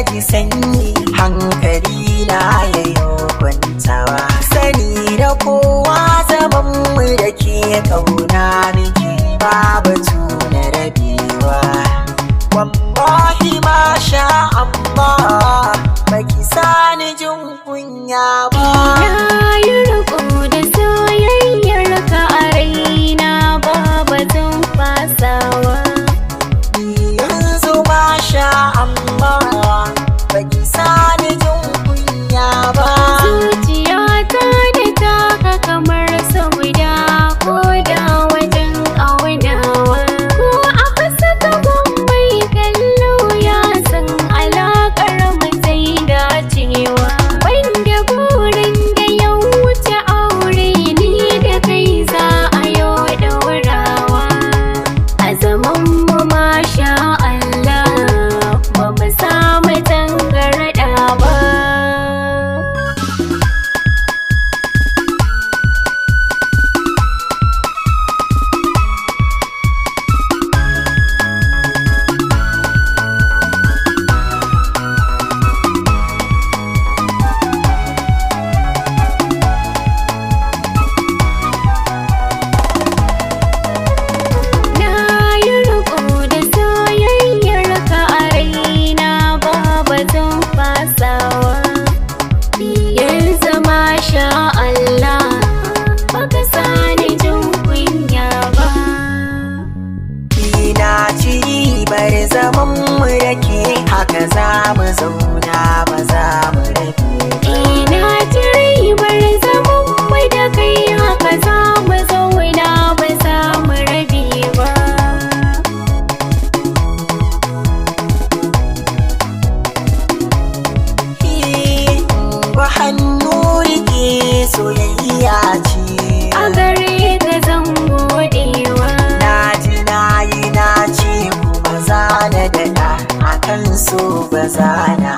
na ji sanyi, hankali na yayo kwantawa. Sani da kowa zaman mu da ke kauna miki babu na rabewa. Wallahi masha Allah, baki sani jin kunya ba. Na yi riko da soyayyar ka a raina ba batun fasawa. Yanzu masha Allah, baki sani jin kunya ba. Zuciyata da taka kamar su guda ko da wajen aunawa. Ko a fasa gaban mai kallo ya san alaƙar mu sai dacewa. Banda burin da ya wuce aure, ni da kai za a yo ɗaurawa. A zaman mu masha Allah, ba mu samu tangarɗa ba. Na yi riko da soyayyar ka a raina ba batun fasawa. Yanzu masha Allah, baka sani jin kunya ba. Ina ci bar zaman mu da ke, haka za mu zauna ba za mu rabe. Ina ci ribar zaman mu da kai, haka za mu zauna ba za mu rabe ba. Ba hannu rike soyayya ce. A gare ka zan godewa. Na ji na yi na ce kuma za na daɗa akan so ba za na